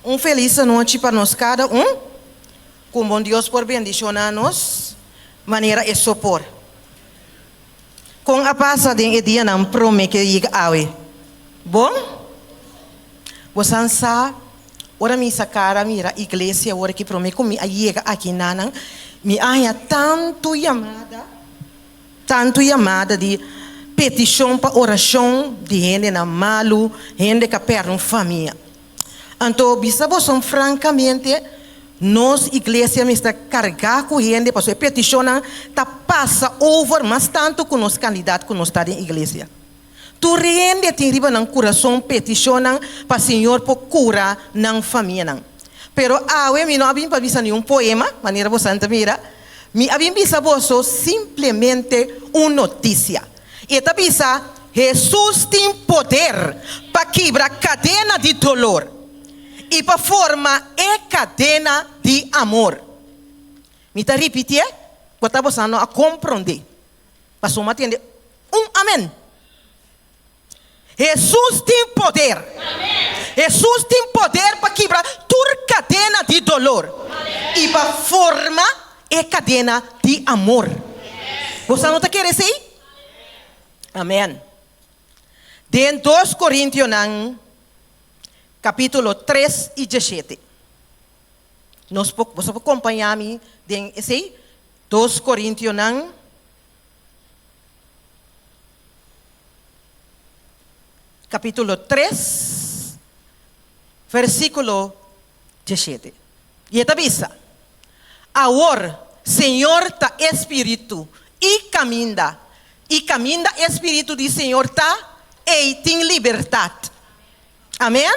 Un felis anochi pa nos kada un. Ku bon Dios por bendishoná nos manera e so por. Kon a pasa den e dianan promé ke yega awe? Bon? Bosan sa, ora mi sa kara mira iglesia ora ki promé ku mi a yega aki nanan, mi a haña tantu yamada, tantu yamada di petishon pa orashon di hendenan malu, hende ku a pèrdè un famia. Anto bisa boson frankamente, nos iglesia mester kargá ku hende pasobra e petishonnan ta pasa over mas tantu ku nos kandidat ku nos ta den iglesia. Tur hende tin riba nan kurason petishonnan pa Señor por kura nan famianan. Pero awe mi no a bin pa bisa niun poema, manera bosan ta mira. Mi a bin bisa boso simplemente un notisia. E ta bisa, Hesus tin poder pa kibra kadena di dolor i pa forma e kadena di amor. Mi ta ripitié, bo ta bosan no a komprondé. Pasobra mi a tende un amen. Hesus tin poder. Hesus tin poder pa kibra tur kadena di dolor i pa forma e kadena di amor. Boso no ta kere esei? Amen. Den Dos Korintionan kapitulo tres i dieshete. Nos por, boso por kompañá mi den esei? Dos Korintionan. Capítulo 3, versículo 17. I e ta bisa, Awor, Señor ta e Spiritu, i caminda, i caminda e Spiritu di Señor ta, ei tin libertad. Amen?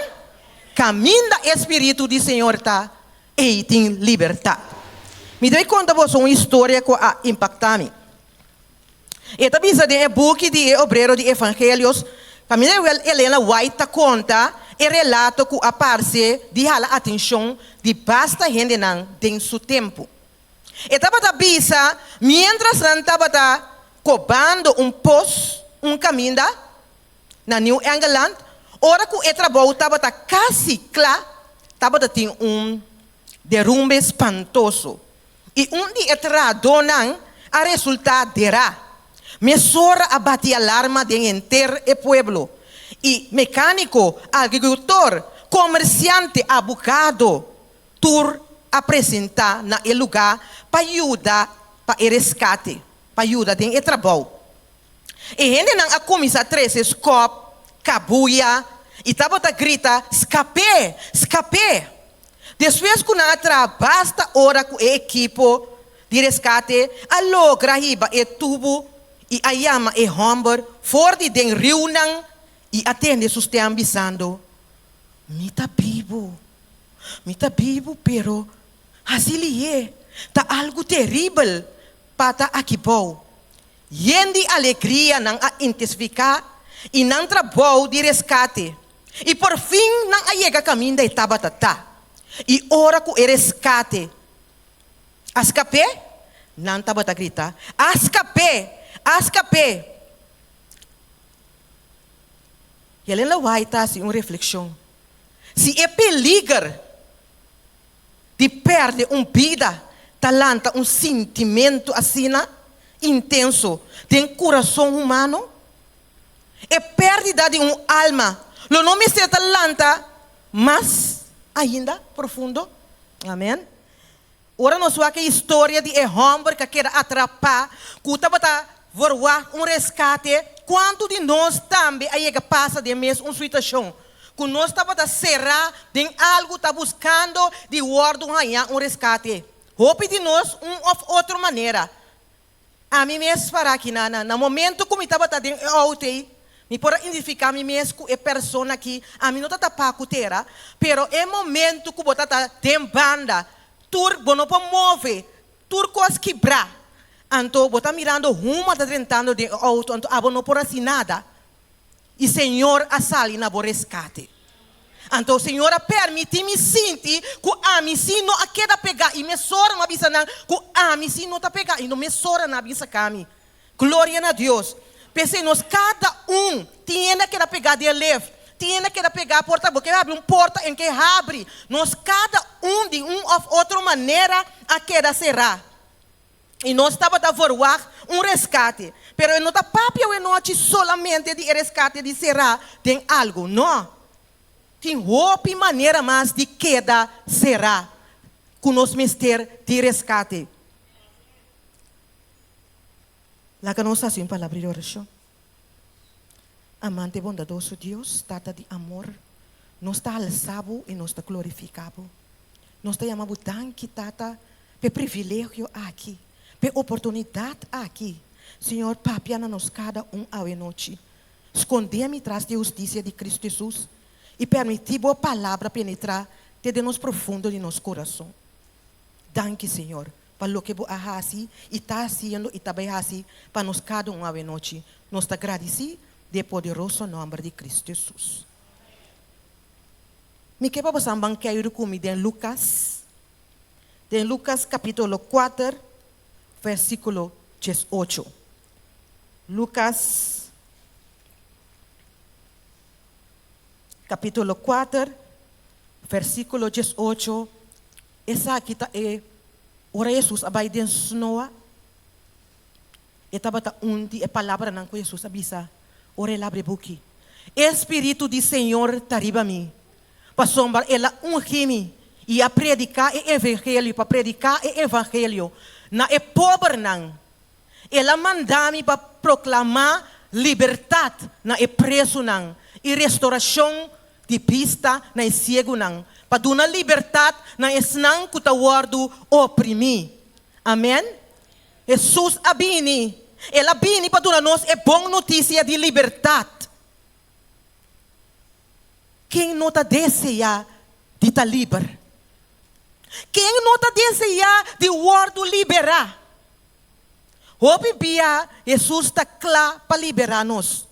Caminda e Spiritu di Señor ta, ei tin libertad. Mi ta bai conta boso un historia cu a impacta mi. E ta bisa den e buki di e Obrero di Evangelios, kaminda wel Elena White ta konta e relato ku a parse di hala atenshon di basta hendenan den su tempu. E tabata bisa miéntras nan tabata kobando un pos un kaminda na New England, ora ku e trabou tabata kasi kla, tabata tin un derumbe spantoso. I un di e trahadónan a resultá derá. Mesora a bati alarma den henter e pueblo, i mekániko, agrikultor, komersiante, abogado, tur a presentá na e lugá pa yuda pa e reskate, pa yuda den e trabou. E hendenan a kuminsá trese skòp, kabuya i tabata grita, Skap'é! Skap'é! Despues ku nan a traha basta ora ku e ekipo di reskate a logra hiba e tubu i a yama e hòmber for di den riunan i a tende su stèm bisando, Mi ta bibu! Mi ta bibu, pero hasi lihé, ta algu teribel pa ta aki bou. Yen di alegria nan a intesifiká i nan trabou di reskate, i por fin nan a yega kaminda e tabata ta. I ora ku e reskate a skap'é, nan tabata grita, A skap'é! A skap'é! Helen Lawai ta hasi un reflekshon, Si e peliger Di perde un bida ta lanta un sintimentu asina intenso den kurason humano? E pèrdida di un alma lo no mester ta lanta mas ainda profundo? Amen. Ora nos wak e historia di e hòmber ku a keda atrapá ku tabata verwagt un reskate, kuantu di nos tambe a yega pasa den mes un situashon ku nos tabata será den algu ta buskando di wòrdu hañá un reskate? Hopi di nos un òf otro manera. Ami mes para aki na na momento ku mi tabata den e outo ei, mi por a identifiká mi mes ku e persona aki. Ami no ta tapá ku tera, pero e momento ku bo ta ta den banda, tur bo no por move, tur kos kibrá. Anto bo ta mirando huma ta drentando den e outo, anto abo no por hasi nada. I Señor a sali na bo reskate. Anto Señor a permití mi sinti ku ami sí no a keda pegá, i mesora mi a bisa nan ku ami sí no ta pegá, i no mesora nan a bin saka mi. Gloria na Dios! P'esei nos kada un tin hende a keda pegá den lef. kortina keda pegá, por ta bo ke habri un porta en ke habri. Nos kada un di un òf otro manera a keda será. I nos tabata verwagt un reskate. Pero e no ta papia awenochi solamente di e reskate di será den algu. No. Tin hopi manera mas di keda será ku nos mester di reskate. Laga nos hasi un palabra di orashon. Amante bondadoso Dios, Tata di amor, nos ta alsa Bo i nos ta glorifiká Bo. Nos ta yama Bo danki, Tata, p'e privilegio aki, p'e oportunidat aki. Señor, papia na nos kada un awe nochi. Skondé mi tras di e hustisia di Kristu Hesus i permití Bo Palabra penetrá te den nos profundo di nos kurason. Danki, Señor, pa loke Bo a hasi i ta hasiendo i ta bai hasi pa nos kada un awenochi. Nos ta gradisí den e poderoso nòmber di Kristu Hesus. Mi ke pa bo san ban keiru ku mi den Lukas, den Lukas kapítulo kuater, versíkulo diesocho. Lukas kapítulo kuater, versíkulo diesocho. Esaki ta e ora Hesus a bai den snoa. E tabata un di e palabranan ku Hesus a bisa ora el abri e buki, E spiritu di Señor ta riba mi, pasobra el a ungi mi i a prediká e evangelio, pa prediká e evangelio na e pobernan. El a manda mi pa proklamá libertat na e presunan i restorashon di bista na e siegunan, pa duna libertat na esnan ku ta wòrdu oprimí. Amèn. Hesus a bini. El a bini pa duna nos e bon notisia di libertat. Ken no ta deseá di ta liber? Ken no ta deseá di wòrdu liberá? Hopi bia Hesus ta kla pa liberá nos,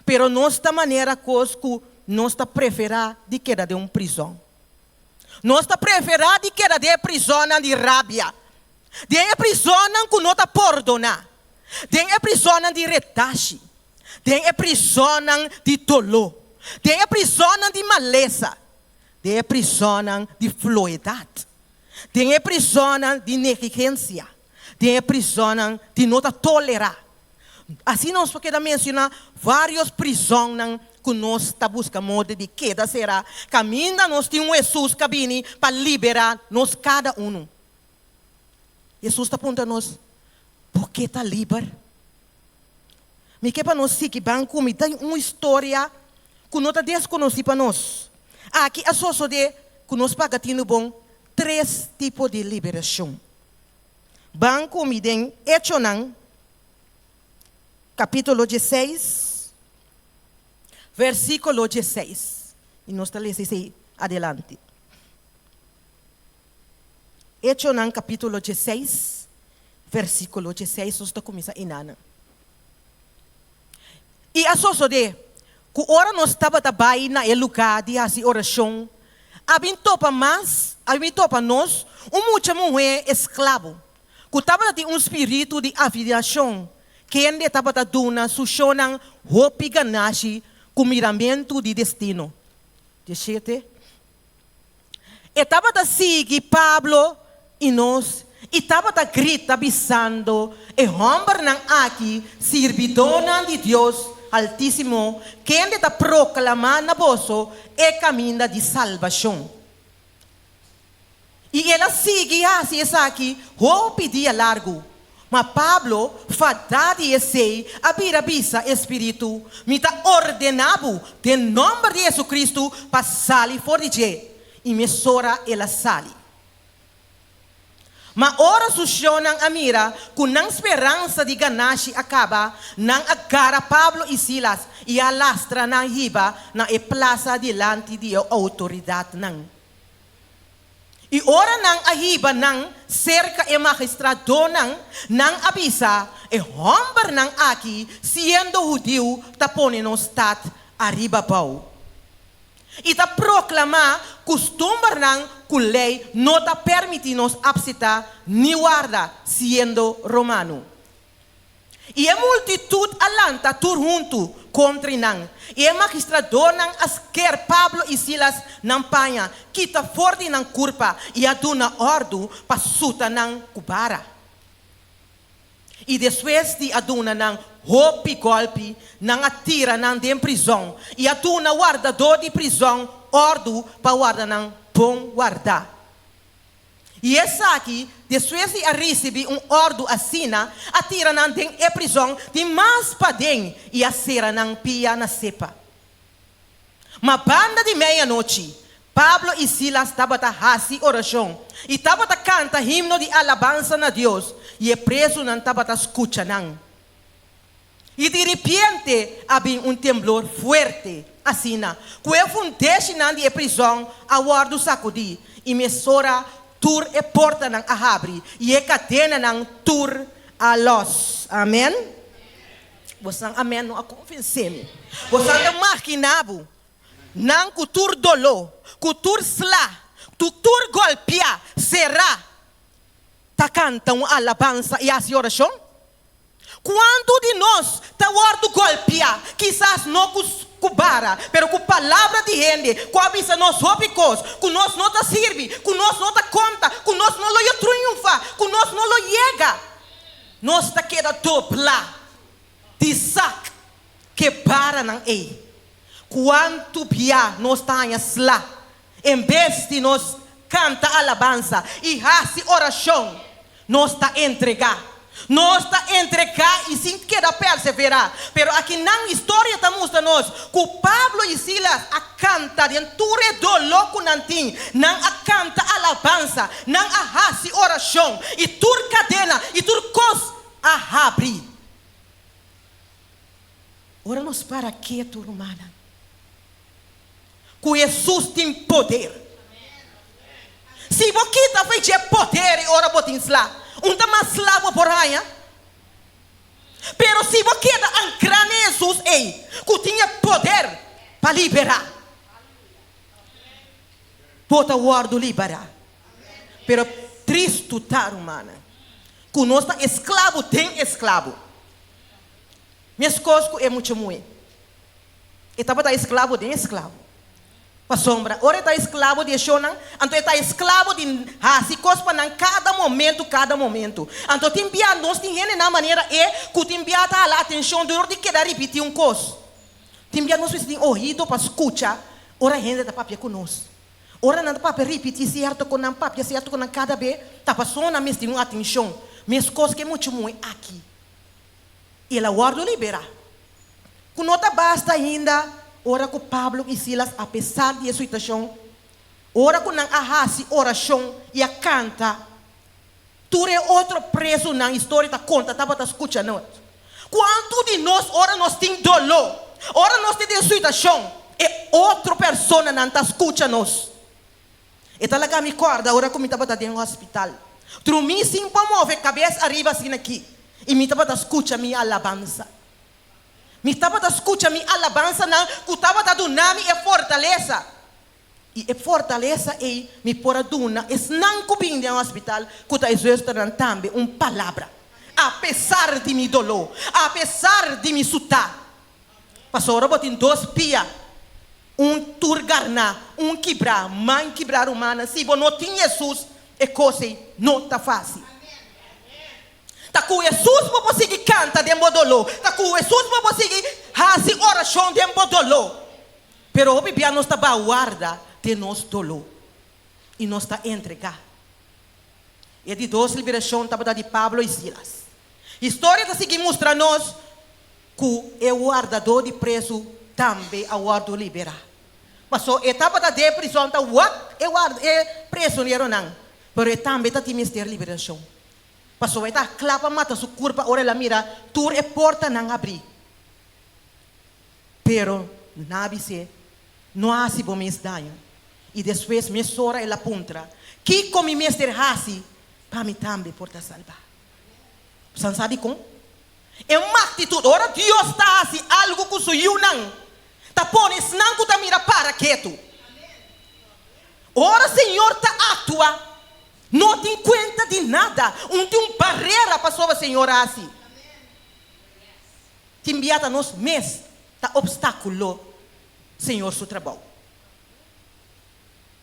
pero nos ta manera kos ku nos ta preferá di keda den un prizòn. Nos ta preferá di keda den e prizònnan di rabia, den e prizònnan ku no ta pordoná, den e prizònnan di retashi, den e prizònnan di doló, den e prizònnan di malesa, den e prizònnan di floedat, den e prizònnan di negligensia. Den e prizònnan di no ta tolerá. Asina nos por keda menshoná vários prizònnan ku nos ta buska moda di keda será kaminda nos tin un Hesus ku a bini pa liberá nos kada unu. Hesus ta puntra nos, Bo ke ta liber? Mi ke pa nos sigui ban ku mi ta un historia ku no ta deskonosí pa nos. Aki a sosodé ku nos paga tinu bon tres tipo di liberashon. Ban ku mi den Echonan kapítulo dieseis, versíkulo dieseis. I nos ta lesa esei adelante. Echonan kapítulo dieseis, versíkulo dieseis, nos ta kuminsá enanan. I a sosodé ku ora nos tabata bai na e lugá di hasi orashon, a bin topa mas, a bin topa nos un mucha muhé esklabo ku tabata tin un spiritu di avidiashon, kende tabata duna su shonnan hopi ganashi ku miramentu di destino. Dieshete. E tabata sigui Pablo i nos i tabata grita bisando, E hòmbernan aki, sirbidónan di Dios Haltísimo, kende ta proklamá na boso e kaminda di salbashon. I el a sigui hasi esaki hopi dia largu. Ma Pablo, fadá di esei, a bira bisa e spiritu, Mi ta ordená bo den nòmber di Hesukristu pa sali for di dje. I mesora el a sali. Ma ora su shonnan a mira ku nan speransa di ganashi a kaba, nan a gara Pablo i Silas i a lastra nan hiba na e plasa dilanti di e outoridatnan. I ora nan a hiba nan serka e magistradonan, nan a bisa, E hòmbernan aki, siendo hudiu, ta pone nos stat ariba bou i ta proklamá kustumbernan ku lei no ta permití nos apsitá ni warda, siendo romano. I e multitut a lanta tur huntu. kontra nan. I e magistradonan a sker Pablo i Silas nan paña kita for di nan kurpa i a duna òrdu pa suta nan ku bara. I despues di a duna nan hopi gòlpi, nan a tira nan den prizòn i a duna wardadó di prizòn òrdu pa warda nan bon wardá. I esaki, despues di a risibí un òrdu asina, a tira nan den e prizòn di mas paden i a sera nan pia na sepa. Ma banda di meianochi, Pablo i Silas tabata hasi orashon i tabata kanta himno di alabansa na Dios, i e prezunan tabata skucha nan. I di ripiente a bin un temblor fuerte, asina ku e fundeshinan di e prizòn a wòrdu sakudí, i mesora tur e portanan a habri i e kadenanan tur a lòs. Amèn. Bosan amèn no a konvensé mi. Bosan ta maginá bo nan ku tur doló, ku tur sla, ku tur gòlpiá, será, ta kanta un alabansa i hasi orashon? Kuantu di nos ta wòrdu gòlpiá, kisas no ku ku bara, pero ku palabra di hende ku a bisa nos hopi kos, ku nos no ta sirbi, ku nos no ta konta, ku nos no lo yo triunfá, ku nos no lo yega? Nos ta keda doblá di sak ku e baranan ei. Kuantu bia nos ta haña sla en bes di nos kanta alabansa i hasi orashon? Nos ta entregá. Nos ta entregá i sin keda perseverá. Pero akinan historia ta mustra nos ku Pablo i Silas a kanta den tur e doló ku nan tin. Nan a kanta alabansa, nan a hasi orashon i tur kadena i tur kos a habri. Ora nos para ketu, rumannan, ku Hesus tin poder. Si bo kita fo'i dje poder i ora bo tin sla, un ta mas sla bo por haña. Pero si bo keda ankrá na Hesus ei ku tin e poder pa liberá, bo ta wòrdu liberá. Pero tristu ta, rumannan, ku nos ta esklabo den esklabo. Meskos ku e mucha muhé. E tabata esklabo den esklabo. Pasobra ora e ta esklabo di e shonnan, anto e ta esklabo di hasi kos pa nan kada momentu, kada momentu. Anto tin bia nos tin hendenan manera e ku tin bia ta hala atenshon dor di keda ripití un kos. Tin bia nos mester tin ohido pa skucha ora hende ta papia ku nos. Ora nan ta papia ripití sierto ku nan papia sierto ku nan kada be, ta pasobra nan mester tin un atenshon. Meskos ku e mucha muhé aki. I el a wòrdu liberá. Ku no ta basta ainda ora ku Pablo i Silas apesar di e situashon, ora ku nan a hasi orashon i a kanta, tur e otro prezunan, historia ta konta, tabata skucha nos. Kuantu di nos ora nos tin doló, ora nos ta den situashon, e otro personanan ta skucha nos? E ta laga mi kòrda ora ku mi tabata den hospital. Drumí sin por move kabes ariba asina aki i mi tabata skucha mi alabansa. Mi tabata skucha mi alabansanan ku tabata duna mi e fortalesa. I e fortalesa ei mi por a duna esnan ku bin den hospital ku ta e zusternan tambe un palabra. Apesar di mi doló, apesar di mi sutá. Pasobra bo tin dos pia, un tur garná, un kibrá, man kibrá rumannan. Si bo no tin Hesus, e kos ei no ta fásil. Ta ku Hesus bo por sigui kanta den bo doló. Ta ku Hesus bo por sigui hasi orashon den bo doló. Pero hopi bia nos ta bawarda den nos doló i nos ta entregá. E di dos liberashon tabata di Pablo i Silas. Historia ta sigui mustra nos ku e wardadó di prezu tambe a wòrdu liberá. Pasó e tabata den prizòn ta wak e ward e presoneronan, pero e tambe ta tin mester liberashon. Pasó e ta kla pa mata su kurpa ora el a mira tur e portanan habrí. Pero nan a bis'é, No hasi bo mes daño. I despues mesora el a puntra, Kiko mi mester hasi pa mi tambe por ta salbá? Bosan sa dikon? E magnitud, ora Dios ta hasi algu ku su yunan, ta pone esnan ku ta mira para ketu. Ora Señor ta aktua, no tin kuenta di nada, un tin un barera pasobra Señor a hasi. Tin bia ta nos mes. ta opstákulo Señor su trabou?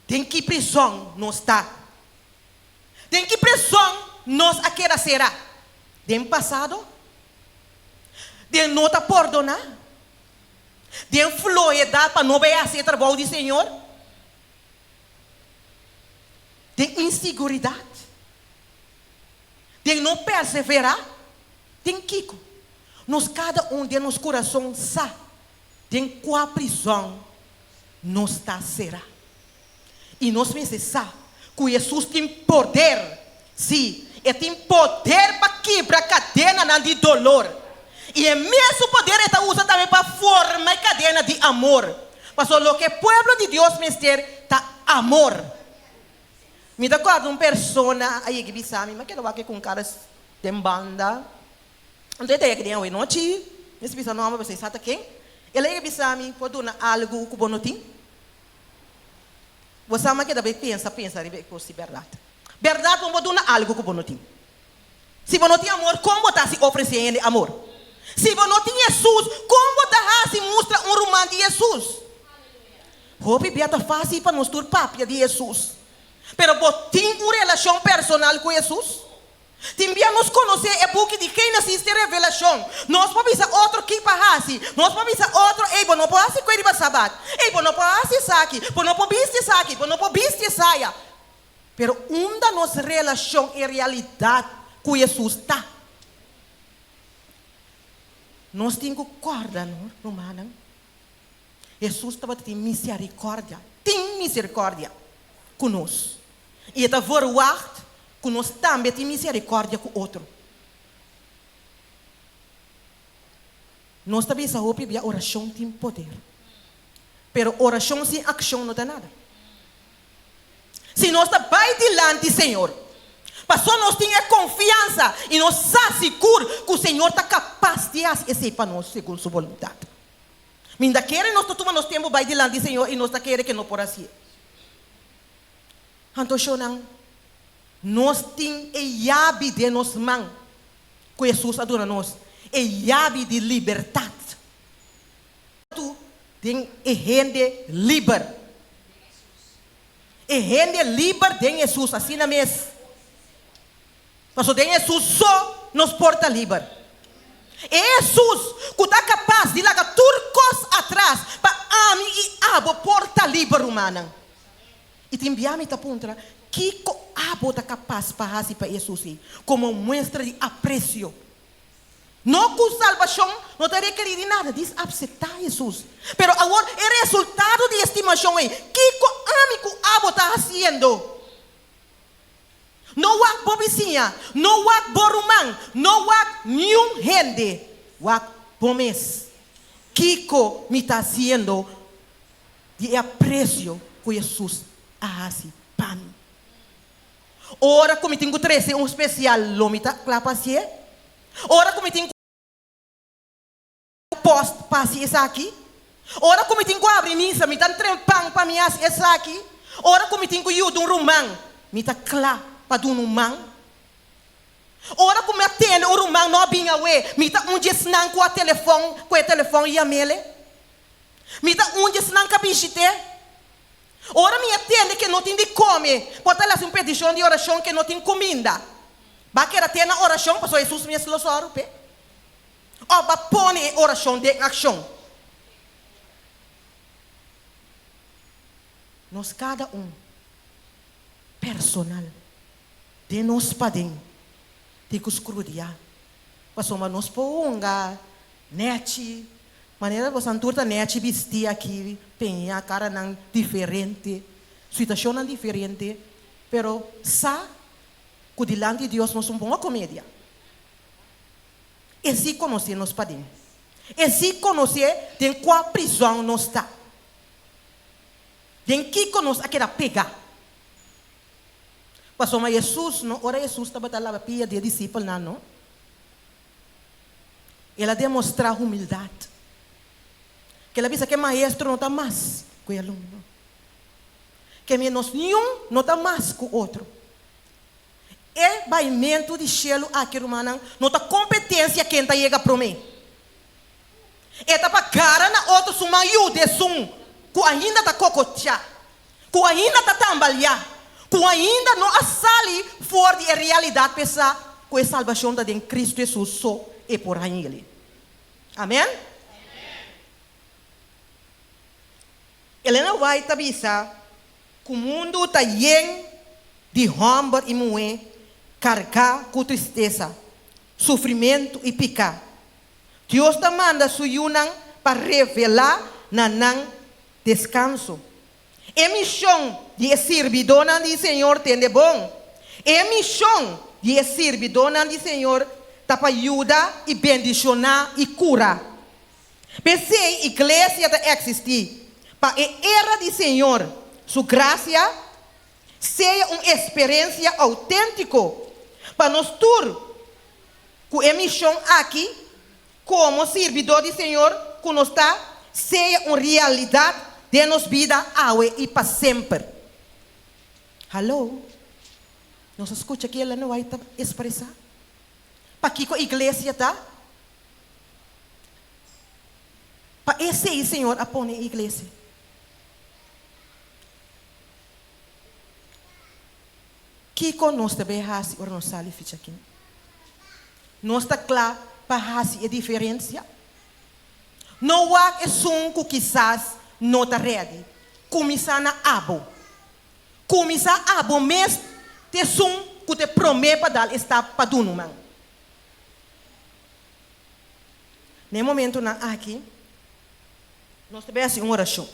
Den ki prizòn nos ta? Den ki prizòn nos a keda será? Den pasado? Den no ta pordoná? Den flohedat pa no bai hasi e trabou di Señor? Den insiguridat? Den no perseverá? Den kiko? Nos kada un den nos kurason sa den kua prizòn nos ta será. I nos mester sa ku Hesus tin poder, sí, e tin poder pa kibra kadenanan di dolor. I e mesun poder e ta usa tambe pa forma e kadena di amor. Pasobra loke e pueblo di Dios mester ta amor. Mi ta kòrda un persona a yega bisa mi, mi a keda wak ku un kara den banda. Anto e ta yega den awe nochi, mi a bisa nòmber pasobra e sa ta ken. El a yega bisa mi, Por duna algu ku bo no tin? Bo sa mi a keda bai pensa, pensa riba e kos di bèrdat. Bèrdat bo no por duna algu ku bo no tin. Si bo no tin amor, kon bo ta hasi ofresé hende amor? Si bo no tin Hesus, kon bo ta hasi mustra un ruman di Hesus? Hopi bia ta fásil pa nos tur papia di Hesus. Pero bo tin un relashon personal ku Hesus? Tin bia nos konosé e buki di Génesis te Revelashon. Nos por bisa otro ki pa hasi. Nos por bisa otro, Ey, bo no por hasi kue riba Sabat. Ey, bo no por hasi esaki. Bo no por bisti esaki. Bo no por bisti esaya. Pero unda nos relashon en realidat ku Hesus ta? Nos tin ku kòrda, no, rumannan, Hesus tabata tin misericordia, tin misericordia ku nos. I e ta verwagt ku nos tambe tin misericordia ku otro. Nos ta bisa hopi bia orashon tin poder. Pero orashon sin akshon no ta nada. Si nos ta bai dilanti Señor, paso nos tin e konfiansa i nos sa sigur ku Señor ta kapas di hasi esei pa nos segun Su boluntat. Mi ta kere nos ta tuma nos tempu bai dilanti Señor i nos ta kere ke no por hasié. Anto shownan, nos tin e yabi den nos man ku Hesus a duna nos, e yabi di libertat. Tu den e hende liber. E hende liber den Hesus, asina mes. Pasobra den Hesus so nos por ta liber. E Hesus ku ta kapas di laga tur kos atras pa ami i abo por ta liber, rumannan. I tin bia mi ta puntra, Kiko abo ta kapas pa hasi pa Hesus ei komo muestra di apresio? No ku salbashon no ta rekerí di nada, dis apseptá Hesus. Pero awor e resultado di e stimashon ei, kiko ami ku abo ta hasiendo? No wak bo bisiña, no wak bo ruman, no wak niun hende, wak bo mes. Kiko mi ta hasiendo di e apresio ku Hesus a hasi pa mi? Ora ku mi tin ku trese un spesial lo mi ta kla pa hasié? Ora ku mi tin ku post pa hasi esaki? Ora ku mi tin ku abri misa mi ta tren pan pa mi hasi esaki? Ora ku mi tin ku yuda un ruman mi ta kla pa duna un man? Ora ku mi a tende un ruman no a bin awe mi ta un di esnan ku a telefòn ku e telefòn yam'ele? Mi ta un di esnan ku a bishit'é? Ora mi a tende ke no tin di kome, por ta hasi un petishon di orashon ke no tin kuminda. Ba keda te na orashon pasobra Hesus mes lo sòru p'e. Òf ba pone e orashon den akshon. Nos kada un personal den nos paden tin ku skrudiá pasobra nos por hunga nèchi Manera bosan tur ta nechi bistí aki, peñá karanan diferente, situashonnan diferente, pero sa ku dilanti Dios nos un bon komedia. E sí konosé nos paden. E sí konosé den kua prizòn nos ta. Den kiko nos a keda pegá. Pasobra Hesus, no, ora Hesus tabata laba pia di e disipelnan, no, El a demostrá humildat. Kel a bisa ku e maestro no ta mas ku e alumno. Ke mi nos niun no ta mas ku otro. E baimentu di shelu aki, rumannan, no ta kompetensia ken ta yega promé. E ta pa gara na otro su man yuda esun ku ainda ta kokochá, ku ainda ta tambaliá, ku ainda no a sali for di e realidat p'e sa ku e salbashon ta den Kristu Hesus so e por hañ'el. Amen? Elena White ta bisa ku mundu ta yen di hòmber i muhé kargá ku tristesa, sufrimentu i piká. Dios ta manda su yunan pa revelá na nan deskanso. E mishon di e sirbidónan di Señor tende bon. E mishon di e sirbidónan di Señor ta pa yuda i bendishoná i kura. P'esei iglesia ta eksistí, pa e era di Señor su grasia sea un eksperensia outéntiko pa nos tur ku e mishon aki komo sirbidó di Señor ku nos ta sea un realidat den nos bida awe i pa semper. Haló! Nos a skucha ki Ellen White ta ekspresá? Pakiko iglesia ta? Pa esei Señor a pone e iglesia. Kiko nos ta bay hasi ora nos sali ficha aki? Nos ta kla pa hasi e diferensia? No wak esun ku kisas no ta ready. Kuminsá na abo. Kuminsá abo mes ta esun ku ta e promé pa dal e stap pa duna un man. Na e momentunan aki, nos ta bay hasi un orashon.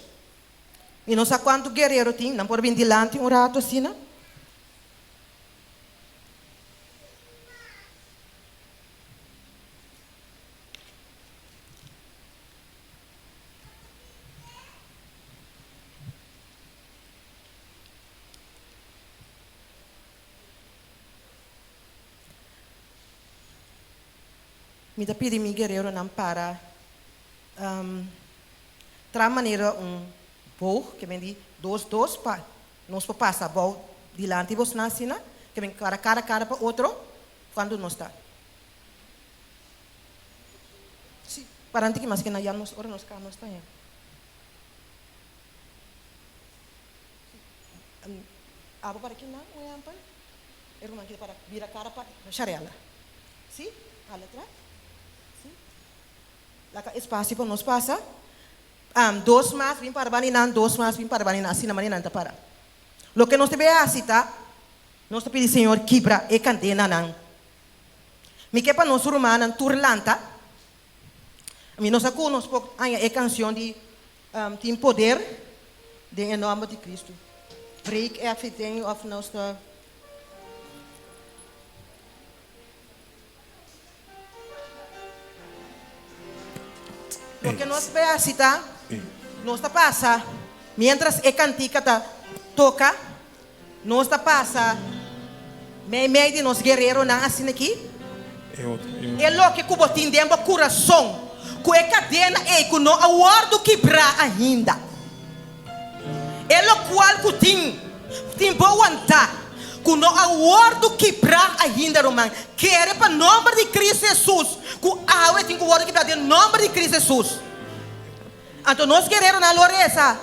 Mi no sa kuantu guerero tin, nan por bin dilanti un ratu asina. Mi ta pidi mi guereronan para Traha manera un boog, ke men di dos dos pa nos por pasa abou dilanti bosnan asina, ke men para kara kara pa otro kuantu nos ta. Si, para anti ki mas ke na ya nos ora nos kaba nos ta ya. Si, abo para kinan un ehèmpel, e ruman ki ta para bira kara pa Sharella. Si, hala atras. Si. Laga espasio pa nos pasa. Dos mas bin para bani nan, dos mas bin para bani nan, asina manera nan ta para. Loke nos debe hasi ta, nos ta pidi Señor kibra e kandenanan. Mi ke pa nos rumannan tur lanta. Mi no sa ku nos por haña e kansion di Tin poder den e nòmber di Kristu. Break everything òf nos ta. Loke nos bai hasi ta, nos ta pasa, miéntras e kantika ta toka, nos ta pasa meimei di nos guereronan asina aki. E loke ku bo tin den bo kurason, ku e kadena ei ku no a wòrdu kibrá ainda. E lokual ku tin, tin bo wantá, ku no a wòrdu kibrá ainda, ruman. Kere pa nòmber di Cristo Hesus, ku awe tin ku wòrdu kibrá den nòmber di Cristo Hesus. Anto nos guereronan lo resa,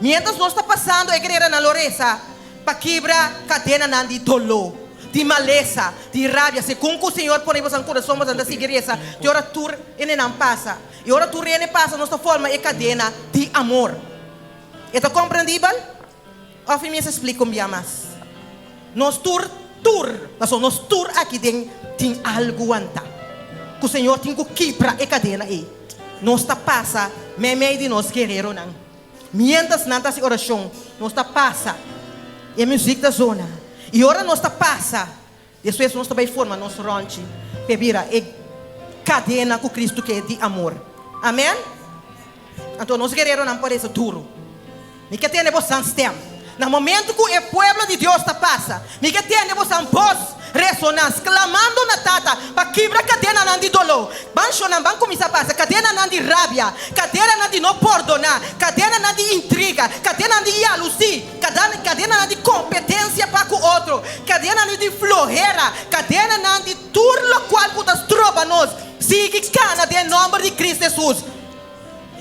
miéntras nos ta pasando e guereranan lo resa pa kibra kadenanan di doló, di malesa, di rabia, segun ku Señor pone boso kurason boso ta sigui resa te ora tur enenan pasa. I ora tur ene pasa nos ta forma e kadena di amor. E ta komprendibel? Òf mi mester splika un bia mas? Nos tur, tur, pasobra nos tur aki den tin algu wantá ku Señor tin ku kibra e kadena ei. Nos ta pasa meimei di nos guereronan. Miéntras nan ta hasi orashon, nos ta pasa. E muzik ta zona. I ora nos ta pasa, despues nos ta bai forma nos rònchi p'e bira e kadena ku Kristu ke di amor. Amèn? Anto nos guereronan por resa duru. Mi ke tende bosan stem. Na momento ku e pueblo di Dios ta pasa, mi ke tende bosan bos resoná, sklamando na Tata pa kibra kadenanan di doló. Ban shonnan, ban kuminsá pasa, kadenanan di rabia, kadenanan di no pordoná, kadenanan di intriga, kadenanan di yalusí, kadenanan di kompetensia pa ku otro, kadenanan di flohera, kadenanan di tur lokual ku ta stroba nos. Sigui kana den nòmber di Kristu Hesus.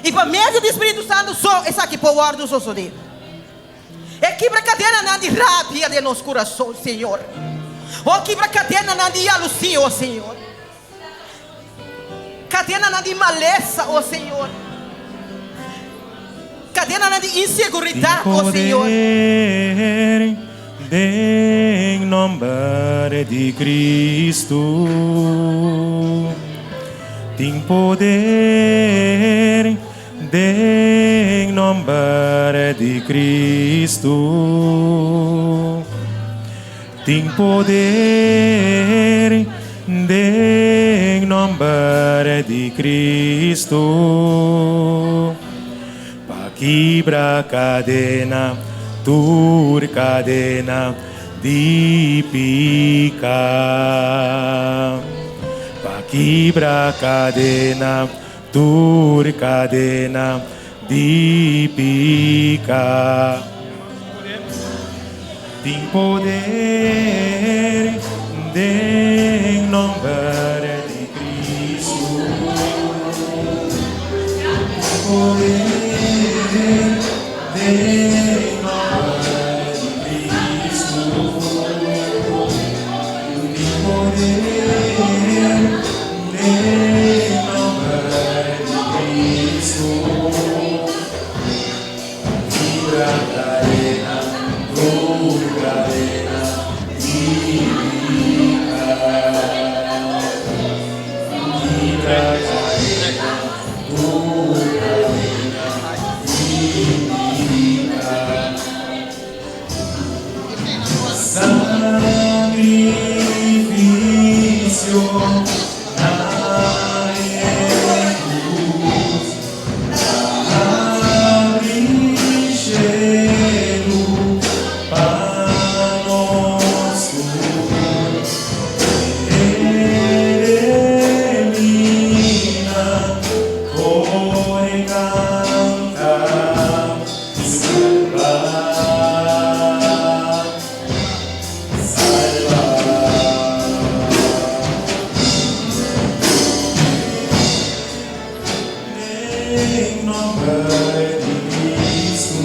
I pa medio di Spiritu Santu so esaki por wòrdu sosodé. E kibra kadenanan di rabia den nos kurason, Señor. O kibra kadenanan di yalusí, o Señor. Kadenanan di malesa, o Señor. Kadenanan di Tin inseguridat, o Señor. poder den nomber di Cristo. Tin poder den nomber di Cristo. Tin poder den nomber di Cristo. Pa kibra kadena, tur kadena di piká. Pa kibra kadena, tur kadena di piká. Tin poder den nomber di Cristo. Tin poder den nomber di Cristo. Tin poder den nomber di Cristo. Kibra kadena, tur kadena di piká. Kibra kadena, tur kadena di piká. Sakrifisio na e krus ta habri shelu pa nos tur. Elimina kore kanta salba, salba. Den nomber di Cristo,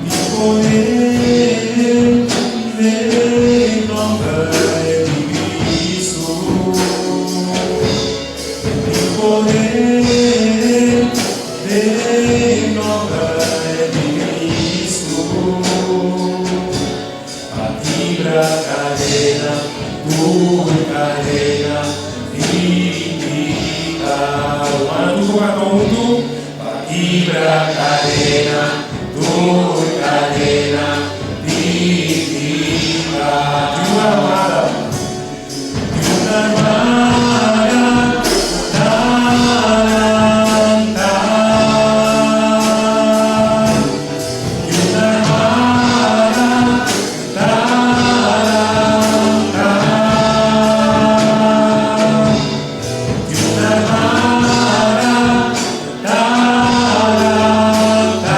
tin poder den nomber di Cristo. Tin poder den nomber di Cristo. Pa kibra kadena, tur kadena di piká. Rumannan tur por kanta huntu. Pa kibra kadena, tur kadena di piká. Di un armada, di un armada ta lanta. Di un armada ta lanta. Di un armada ta lanta.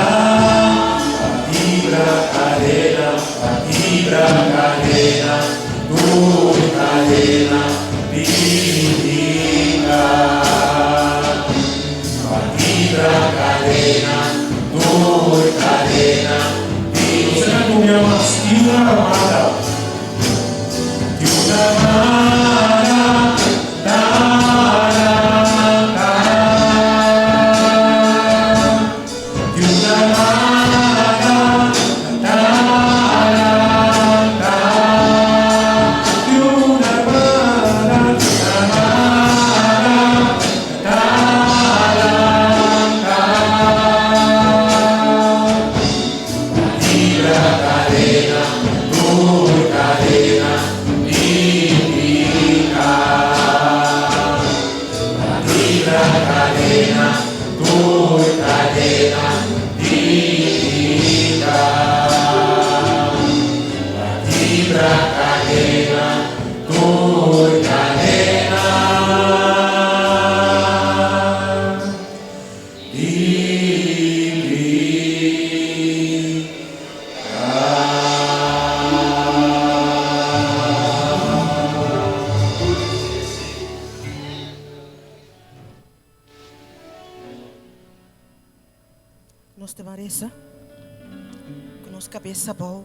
Ku nos kabes abou,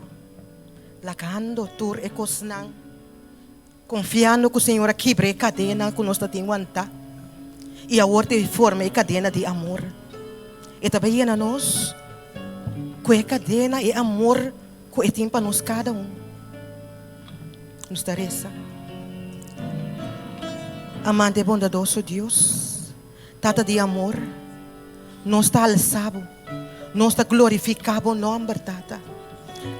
lagando tur e kosnan, konfiando ku Señor a kibra e kadena ku nos ta tin wantá i awor ta forma e kadena di amor. E ta bai yena nos ku e kadena, e amor ku e tin pa nos kada un. Nos ta resa. Amante i bondadoso Dios, Tata di amor, nos ta alsa Bo, nos ta glorifiká Bo nòmber, Tata.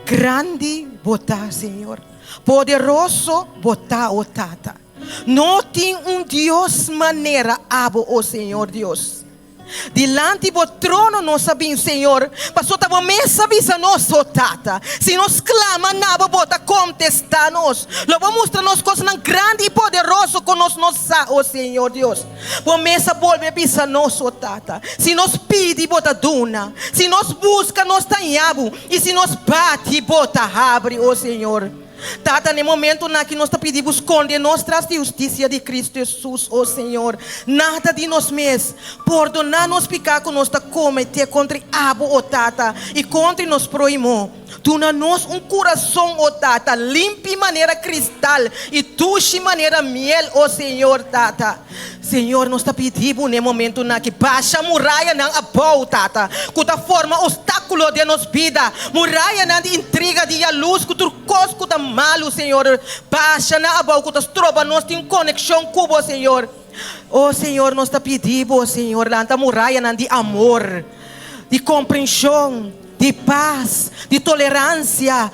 Grandi Bo ta, Señor. Poderoso Bo ta, o Tata. No tin un Dios manera Abo, o Señor Dios. Dilanti bo trono nos a bin, Señor, pasobra ta bo mes a bisa nos, o Tata. Si nos clama na bo, bo ta contesta nos. Lo bo mustra nos cosnan grandi i poderoso cu nos no sa, o Señor Dios. Bo mes a bolbe bisa nos, o Tata, si nos pidi, bo ta duna. Si nos busca, nos ta haña bo, i si nos bati, bo ta habri, o Señor. Tata, n'e momentonan aki nos ta pidi Bo skonde nos tras di hustisia di Kristu Hesus, o Señor. Nada di nos mes. Pordoná nos piká ku nos ta kometé kontra Abo, o Tata, i kontra nos próhimo. Duna nos un kurason, o Tata, limpi manera kristal i dushi manera miel, o Señor, Tata. Señor, nos ta pidi Bo n'e momentonan aki, basha murayanan abou, Tata, ku ta forma obstákulo den nos bida, murayanan di intriga, di yalus, ku tur kos ku ta malu, Señor, basha nan abou ku ta stroba nos tin konekshon ku Bo, Señor. O Señor, nos ta pidi Bo, Señor, lanta murayanan di amor, di komprenshon, di pas, di toleransia,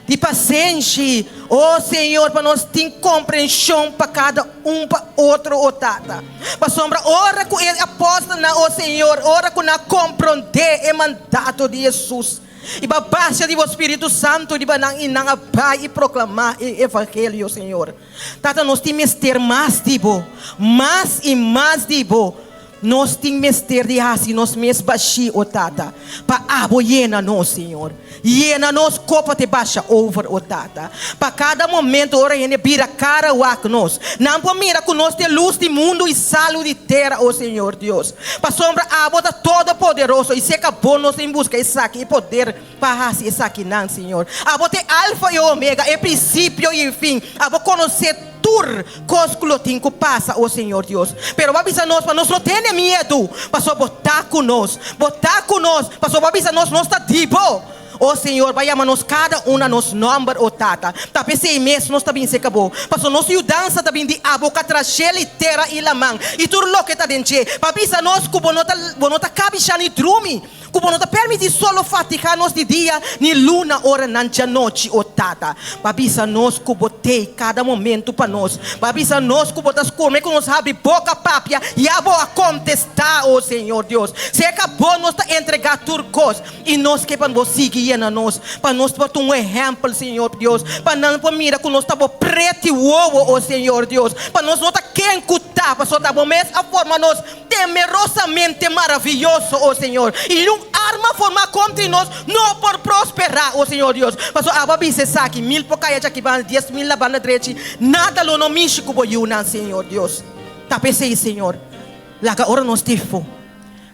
di pasenshi, o Señor, pa nos tin komprenshon pa kada un pa otro, o Tata. Pasobra ora ku e apòstelnan, o Señor, ora ku nan a komprondé e mandato di Hesus, i pa base di bo Spiritu Santu riba nan, i nan a bai i proklamá e evangelio, Señor. Tata, nos tin mester mas di bo, mas i mas di bo. Nos tin mester di hasi nos mes bashí, o Tata, pa Abo yena nos, Señor. Yena nos kopa te basha over, o Tata. Pa kada momento ora hende bira kara wak nos, nan por mira ku nos ta e lus di mundu i salu di tera, o Señor Dios. Pasobra Abo ta todopoderoso i seka Bo nos tin buska esaki i poder pa hasi esakinan, Señor. Abo ta e Alfa i Omega, e prinsipio i e fin. Abo konosé tur kos ku lo tin ku pasa, o Señor Dios. Pero Bo a bisa nos pa nos no tene miedu, pasobra Bo ta ku nos. Bo ta ku nos, pasobra Bo a bisa nos, nos ta di Bo. O Señor, Bo a yama nos kada un na nos nòmber, o Tata. Ta p'esei mes nos ta bin serka Bo, pasobra nos yudansa ta bin di Abo ku a traha shel i tera i laman i tur loke ta den dje, pa bisa nos ku Bo no ta, Bo no ta kabishá ni drumi. Ku bo no ta permití solo fatigá nos di dia ni luna ora nan djanochi, o Tata. Bo a bisa nos ku bo t'ei kada momentu pa nos. Bo a bisa nos ku bo ta skome ku nos habri boka papia, ya bo a kontestá, o Señor Dios. Serka bo nos ta entregá tur kos, i nos ke pa bo sigui yena nos, pa nos por ta un ehèmpel, Señor Dios, pa nan por mira ku nos ta bo preti wowo, o Señor Dios, pa nos no ta ken ku ta, pasobra ta bo mes a forma nos. Temerosamente maraviyoso, o Señor, i un arma formá kontra nos no por prosperá, o Señor Dios. Pasobra abo a bisa esaki, mil por kai achi banda, 10,000 na banda drechi, nada lo no mishi ku bo yunan, Señor Dios. Ta p'esei, Señor, laga ora nos tifo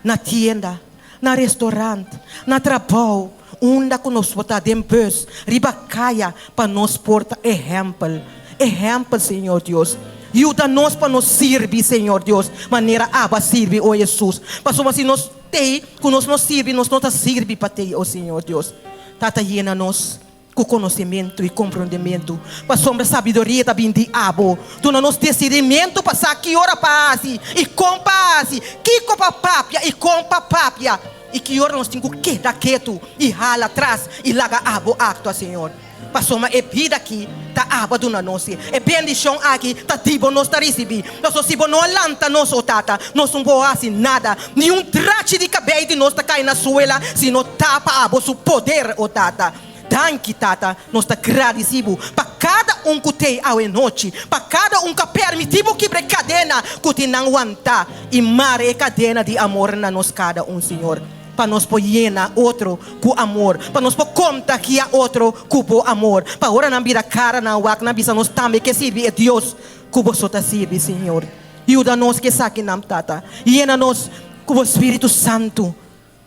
na tienda, na restaurant, na trabou, unda ku nos por ta, den bus, riba kaya, pa nos por ta ehèmpel. Ehèmpel, Señor Dios. Yuda nos pa nos sirbi, Señor Dios, manera Abo a sirbi, o Hesus. Pasobra si nos tei ku nos no sirbi, nos no ta sirbi pa tei, o Señor Dios. Tata, yena nos ku konosementu i komprondementu, pasobra sabiduria ta bin di Abo. Duna nos disirnimentu pa sa ki ora pa hasi i kon pa hasi, kiko pa papia i kon pa papia, i ki ora nos tin ku keda ketu i hala tras i laga Abo aktua, Señor. Pasobra e bida aki ta Abo a duna nos, e bendishon aki ta di Bo nos ta risibí. Pasobra si Bo no a lanta nos, o Tata, nos no por hasi nada. Ni un drachi di kabei di nos ta kai na suela si no ta pa Abo su poder, o Tata. Danki, Tata, nos ta gradisí Bo pa kada un ku t'ei awe nochi, pa kada un ku a permití Bo kibra e kadena ku tin nan wantá i mara e kadena di amor na nos kada un, Señor, pa nos por yena otro ku amor, pa nos por kontagiá otro ku Bo amor, pa ora nan bira kara nan wak nan bisa nos tambe ke sirbi e Dios ku boso ta sirbi, Señor. Yuda nos ku esakinan, Tata. Yena nos ku Bo Spiritu Santu.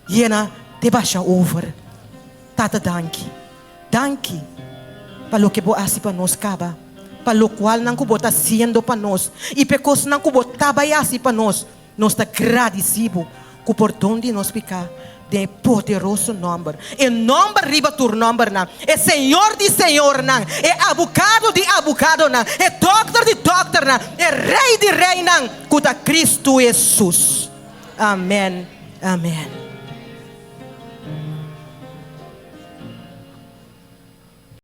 Yena te basha over. Tata danki. Danki pa loke bo a hasi pa nos kaba, pa lokualnan ku bo ta hasiendo pa nos i pa e kosnan ku bo ta bai hasi pa nos. Nos ta gradisí bo ku pordon di nos piká den e poderoso nòmber, e nòmber riba tur nòmbernan, e Señor di señornan, e Abukado di abukadonan, e Dòkter di dòkternan, e Rei di reinan, ku ta Kristu Hesus. Amèn, amèn.